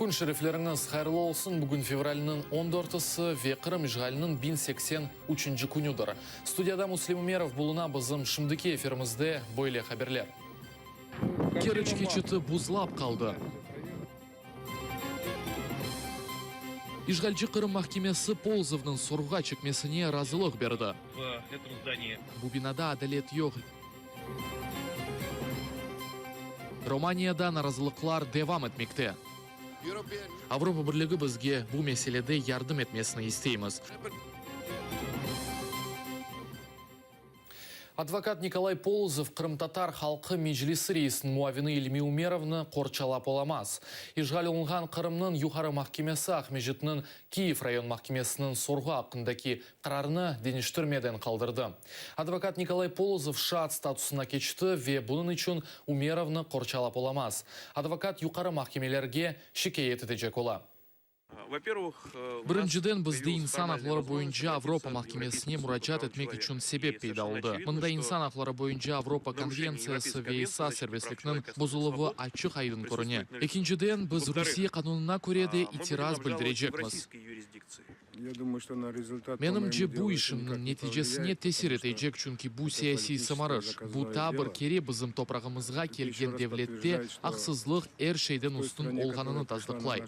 Kün şerifleriñiz hayırlı olsun! Bugün fevralniñ on dörtüsi ve Qırım işğaliniñ 1083-nci künüdir. Studiyada Müslim Ümerov buluna, bizim şimdiki efirimizde böyle haberler. Keriç keçiti buzlap qaldı. İşğalci Qırım mahkemesi Polozovnıñ sorğuğa çekmesine razılıq berdi. Bu binada adalet yoq. Romaniyada narazılıqlar devam etmekte. Avropa Birligi bizge bu meselede yardım etmesini isteymiz. Advokat Nikolay Polozov Qırımtatar halqı Meclisi reisiniñ muavini İlmi Ümerovnı qorçalap olamaz. İşğal olunğan Qırımnıñ Yuqarı mahkemesi Aqmescitniñ Kiyev rayon mahkemesiniñ sorğu aqqındaki qararnı deñiştirmeden qaldırdı. Advokat Nikolay Polozov şaat statusına keçti ve bunıñ içün Ümerovnı qorçalap olamaz. Advokat yuqarı mahkemelerge şikâyet etecek ola. Birinciden, bizde insan aqları boyunca Avropa mahkemesine muracaat etmek içün sebep peyda oldı. Mında insan aqları boyunca Avropa konventsiyası ve esas serbestlikniñ bozuluvı açıq-aydın körüne. Ekinciden, biz Rusiye qanunına köre de itiraz bildirecekmiz. Menimce, bu işimniñ neticesine tesir etecek, çünki bu siyasiy sımarış, bu taa bir kere bizim toprağımızğa kelgen devlette aqsızlıq er şeyden üstün olğanını tasdıqlay.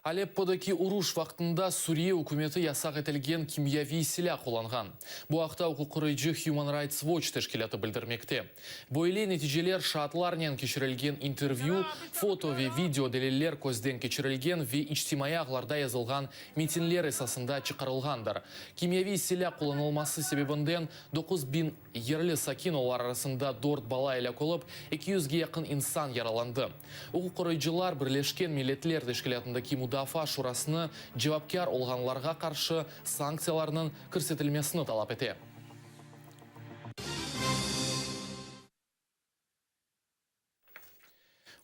Aleppodaki uruş vaqtında Suriye ükümeti yasaq etilgen kimyaviy silâ qullanğan. Bu aqta uquqqoruyıcı Human Rights Watch teşkilâtı bildirmekte. Böyle neticeler şaatlarnen keçirilgen intervyü, foto ve video deliller közden keçirilgen ve içtimaiy ağlarda yazılğan metinler esasında çıqarılğandır. Kimyaviy silâ qullanılması sebebinden 9000 Yerli sakin, olar arasında dört bala elâk olıp, eki yüzge yaqın insan yaralandı. Uquq qoruyıcılar Birleşken Milletler Teşkilâtındaki Mudafaa Şurasını cevapkâr olğanlarğa qarşı sanktsiyalarnıñ kirsetilmesini talap ete.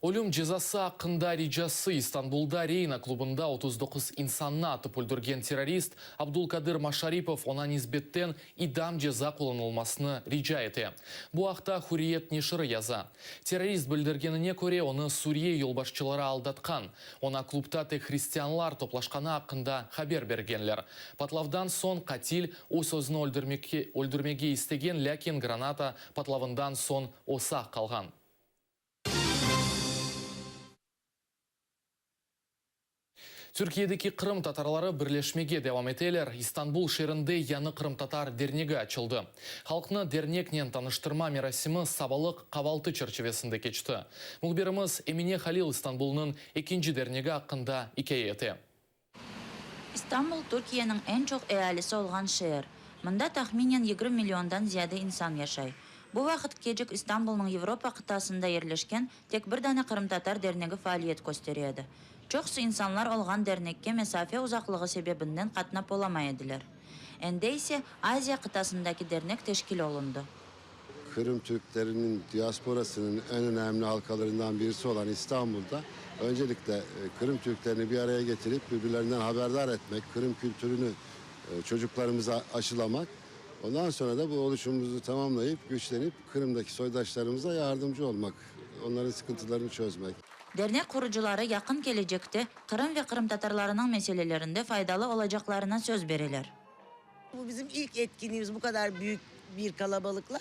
Ölüm cezası aqqında ricası İstanbulda Reyna klubında 39 insannı atıp öldürgen terrorist Abdulkadir Maşaripov oña nisbetten idam ceza qullanılmasını rica ete. Bu aqta Hürriyet neşiri yaza. Terrorist bildirgenine köre, onı Suriye yolbaşçıları aldatqan, oña klubta tek hristianlar toplaşqanı aqqında haber bergenler. Patlavdan soñ qatil öz-özüni öldürmege istegen, lâkin granata patlavından soñ o sağ qalğan. Türkiyedeki Qırım tatarları birleşmege devam eteler. İstanbul şeerinde yañı qırımtatar dernegi açıldı. Halqnı derneknen tanıştırma merasimi sabalıq qavaltı çerçivesinde keçti. Mühbirimiz Emine Halil İstanbulnıñ ekinci dernegi aqqında ikâye ete. İstanbul, Türkiyeniñ eñ çoq ealisi olğan şeer. Mında tahminen 20 milliondan ziyade insan yaşay. Bu vaqıtkecik İstanbulnıñ Avropa qıtasında yerleşken tek bir dane qırımtatar dernegi faaliyet köstere edi. Çoqusı insanlar olğan dernekke mesafe uzaqlığı sebebinden qatnap olamay ediler. Endi ise Aziya qıtasındaki dernek teşkil olundı. Qırım türkleriniñ diasporasınıñ eñ önemli halkalarından birisi olan İstanbulda öncelikle Qırım türklerini bir araya getirip birbirlerinden haberdar etmek, Qırım kültürünü çocuklarımıza aşılamak, ondan sonra da bu oluşumumuzu tamamlayıp, güçlenip Qırımdaki soydaşlarımıza yardımcı olmaq, onların sıkıntılarını çözmek. Dernek qurucıları yaqın kelecekte Qırım ve qırımtatarlarınıñ meselelerinde faydalı olacaqlarına söz bereler. Bu bizim ilk etkinliğimiz bu kadar büyük bir kalabalıkla.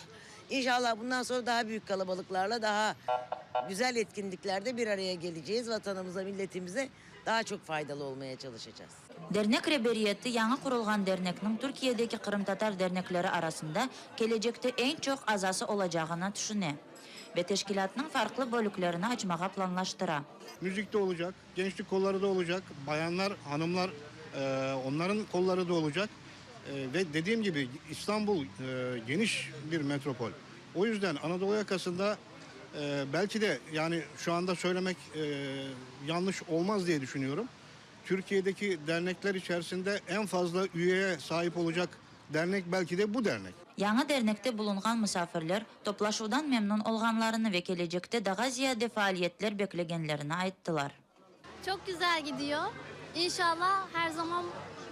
İnşallah bundan sonra daha büyük kalabalıklarla daha güzel etkinliklerde bir araya geleceğiz. Vatanımıza, milletimize daha çok faydalı olmaya çalışacağız. Dernek reberiyeti yañı qurulğan dernekniñ Türkiyedeki qırımtatar dernekleri arasında kelecekte eñ çoq azası olacağını tüşüne ve teşkilâtnıñ farqlı bölüklerini açmağa planlaştıra. Müzik de olacaq, gençlik kolları da olacaq, bayanlar, hanımlar, onların kolları da olacaq. Ve dediğim gibi İstanbul geniş bir metropol. O yüzden Anadolu yakasında belki de yani şu anda söylemek yanlış olmaz diye düşünüyorum. Türkiye'deki dernekler içerisinde en fazla üyeye sahip olacaq dernek belki de bu dernek. Yañı dernekte bulunğan musafirler toplaşuvdan memnün olğanlarını ve kelecekte daha ziyade faaliyetler beklegenlerini ayttılar. Çoq güzel gidiyor. İnşallah her zaman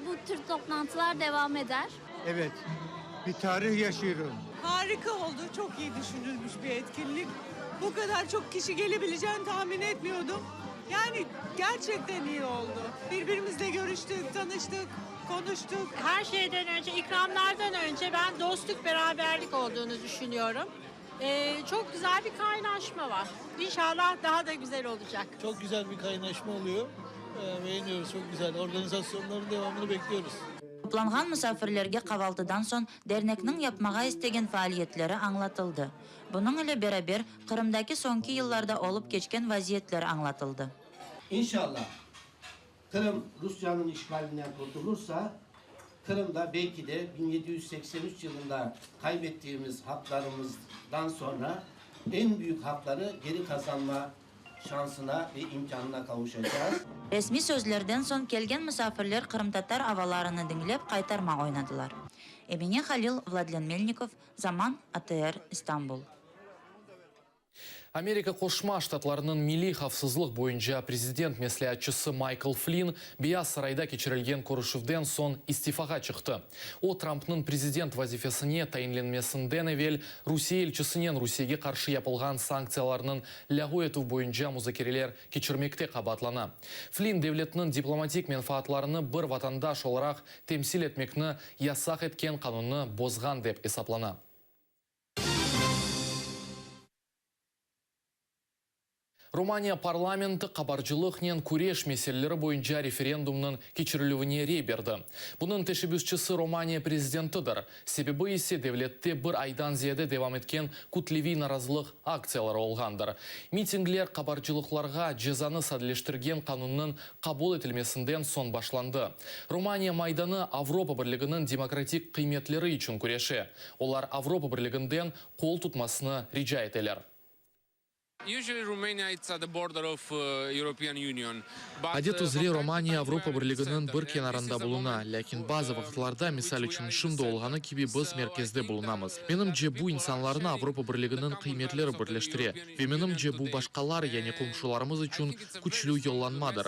bu tür toplantılar devam eder. Evet. Bir tarih yaşıyorum. Harika oldu. Çok iyi düşünülmüş bir etkinlik. Bu kadar çok kişi gelebileceğini tahmin etmiyordum. Yani gerçekten iyi oldu. Birbirimizle görüştük, tanıştık, konuştuk. Her şeyden önce, ikramlardan önce ben dostluk, beraberlik olduğunu düşünüyorum. Ee, çok güzel bir kaynaşma var. İnşallah daha da güzel olacak. Çok güzel bir kaynaşma oluyor. Ee, Beğeniyoruz, çok güzel. Organizasyonların devamını bekliyoruz. Toplanğan musafirlerge qavaltıdan soñ dernekniñ yapmağa istegen faaliyetleri añlatıldı. Bunıñ ile beraber Qırımdaki soñki yıllarda olıp keçken vaziyetler añlatıldı. İnşallah Qırım Rusiyanıñ işğalinden qurtulırsa, Qırım da belki de 1783 yılında kaybettiğimiz haklarımızdan sonra en büyük hakları geri kazanma şansına ve imkanına kavuşacağız. Resmiy sözlerden soñ kelgen musafirler qırımtatar avalarını diñlep qaytarma oynadılar. Emine Halil, Vladlen Melnikov, Zaman, ATR, İstanbul. Amerika Qoşma Ştatlarınıñ milliy havfsızlıq boyunca prezident mesleatçısı Maykl Flinn Beyaz sarayda keçirilgen körüşüvden soñ istifağa çıqtı. O, Trampnıñ prezident vazifesine tayinlenmesinden evel Rusiye elçisinen Rusiyege qarşı yapılğan sanktsiyalarnıñ lâğu etüv boyunca muzakereler keçirmekte qabaatlana. Flinn devletniñ diplomatik menfaatlarını bir vatandaş olaraq temsil etmekni yasaq etken qanunnı bozğan dep esaplana. Romaniya parlamenti qabarcılıqnen küreş meseleleri boyunca referendumnıñ keçirilüvine rey berdi. Bunıñ teşebbüsçisi Romaniya prezidentidir. Sebebi ise devlette bir aydan ziyade devam etken kütleviy narazılıq aktsiyaları olğandır. Mitingler qabarcılıqlarğa cezanı sadeleştirgen qanunnıñ qabul etilmesinden soñ başlandı. Romaniya Maydanı Avropa Birliginiñ demokratik qıymetleri içün küreşe. Olar Avropa Birliginden qol tutmasını rica eteler. Adet üzre Romaniya Avropa Birliginiñ bir kenarında buluna, lâkin bazı vaqıtlarda, misal içün şimdi olğanı kibi biz merkezde bulunamız. Menimce, bu insanlarnı Avropa Birliginiñ qıymetleri birleştire. Ve menimce, bu başqalar, yani qomşularımız içün küçlü yollanmadır.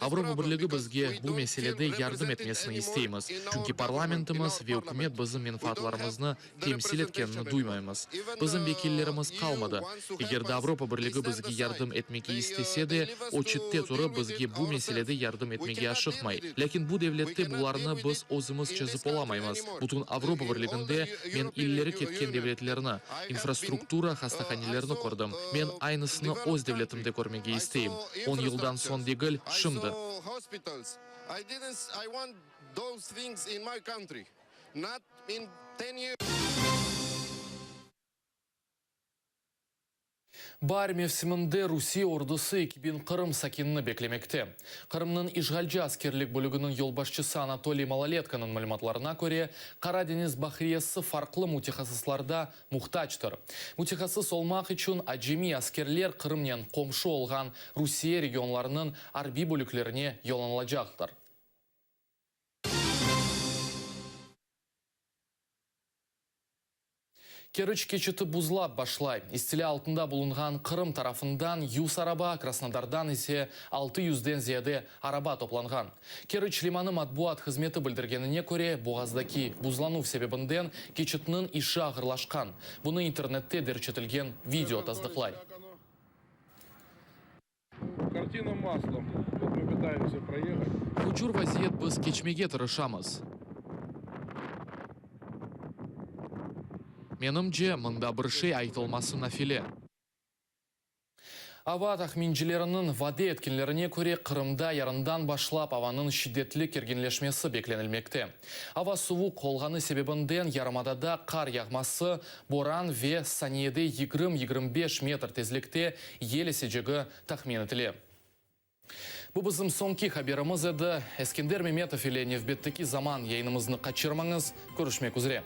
Avropa Birligi bizge bu meselede yardım etmesini isteymiz, çünki parlamentimiz ve ükümet bizim menfaatlarımıznı temsil etkenini duymaymız. Bizim vekillerimiz qalmadı. Eger de Avropa Birligi bizge yardım etmege istese de, o çette turıp bizge bu meselede yardım etmege aşıqmay. Lâkin bu devlette bularnı biz özümiz çezip olamaymız. Bütün Avropa Birliginde men ileri ketken devletlerni, infrastruktura, hastahanelerni kördim. Men aynısını öz devletimde körmege isteyim. On yıldan soñ degil, şimdi. Baar mevsiminde Rusiye ordusı 2000 Qırım sakinini beklemekte. Qırımnıñ işğalci askerlik bölüginiñ yolbaşçısı Anatoliy Maloletkonıñ malümatlarına köre, Qara deñiz bahriyesi farqlı mütehassıslarda muhtactır. Mütehassıs olmaq içün acemiy askerler Qırımnen qomşu olğan Rusiye regionlarınıñ arbiy bölüklerine yollanılacaqtır. Keriç keçiti buzlap başlay. İstilâ altında bulunğan Qırım tarafından yüz araba, Krasnodardan ise altı yüzden ziyade araba toplanğan. Keriç limanı matbuat hızmeti bildirgenine köre, boğazdaki buzlanuv sebebinden keçitniñ işi ağırlaşqan. Bunı internette derc etilgen video tasdıqlay. Hucur vaziyet, biz keçmege tırışamız. Menimce, mında bir şey aytılması nafile. Ava tahmincileriniñ vade etkenlerine köre, Qırımda yarından başlap avanıñ şiddetli kerginleşmesi beklenilmekte. Ava suvuq olğanı sebebinden yarımadada qar yağması, boran ve saniyede yigirmi-yigirmi beş metr tezlikte yel esecegi tahmin etile. Bu bizim soñki haberimiz edi. Eskender Memetov ile nevbetteki zaman yayınımıznı qaçırmañız. Körüşmek üzre.